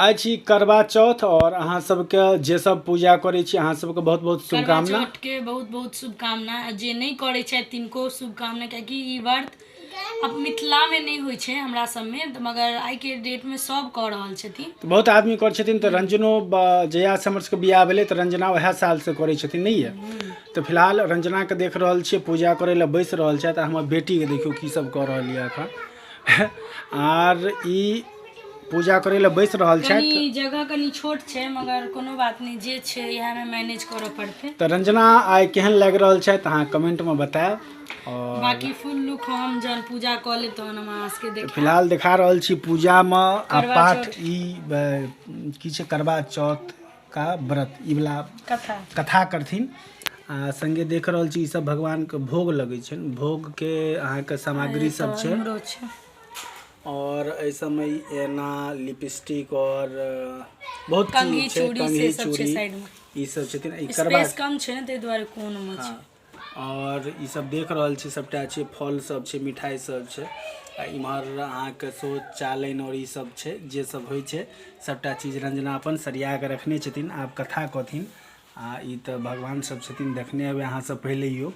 आइ छी करवा चौथ और अहाँ सबके जे सब पूजा करै छी अहाँ सबके बहुत बहुत करवा शुभकामना। चौथ के बहुत बहुत शुभकामना, आ जे नहि करै छथि तिनको शुभकामना, कियाकि ई व्रत अब मिथिला में नहि होइ छै हमरा सबमे, मगर आइ के डेट में सब कऽ रहल छथिन। तऽ बहुत आदमी करै छथिन। तऽ रंजनो जहिया से हमर सबके बियाह भेलै तऽ रंजना वएह साल से करै छथिन, नहि ये? तऽ फिलहाल रंजना के देख रहल छियै पूजा करै लए बैस रहल छथि, आ हमर बेटी के देखियौ की सब कऽ रहल यऽ एखन। आर ई पूजा करै लए बैस रहल छथि। कनी जगह कनी छोट छै, मगर कोनो बात नहि, जे छै इएह में मैनेज करऽ पड़तै। तऽ रंजना आइ केहन लागि रहल छथि अहाँ कमेंटमे बतायब। और बाकी फुल लुक हम जहन पूजा कऽ लेब तहन हम अहाँ सबके देखायब। फिलहाल देखा रहल छी पूजामे आ करवा पाठ चौथ। ई की छै करवा चौथ का व्रत ई वाला कथा कथा करथिन। आ संगे देख रहल छी ई सब भगवानके भोग लगै छनि, भोगके अहाँके सामग्री सब छै। इम्हरो छै। और एहि सबमे एना लिपस्टिक और बहुत कंघी, चीज छै, चूड़ी से कंघी सब छै चूड़ी साइड में। ई सब छथिन। ई करवा स्पेस कम छै ने ताहि दुआरे कोन मे छै। और ई सब देख रहल छी सबटा छै, फल सब छै, मिठाई सब छै। आ इम्हर अहाँके सेहो चालनि और ई सब छै, जे सब होइ छै सबटा चीज रंजना अपन सरिया के रखने छथिन। आब कथा कहथिन। आ ई तऽ भगवान सब छथिन, देखने हेबै अहाँ सब पहिलैयो।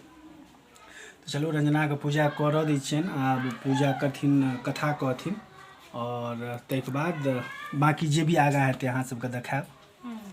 तऽ चलू रंजनाके पूजा करऽ दै छियनि, आब पूजा करथिन, कथा कहथिन और ताहिके बाद बाँकी जे भी आगाँ हेतै अहाँ सबके देखायब।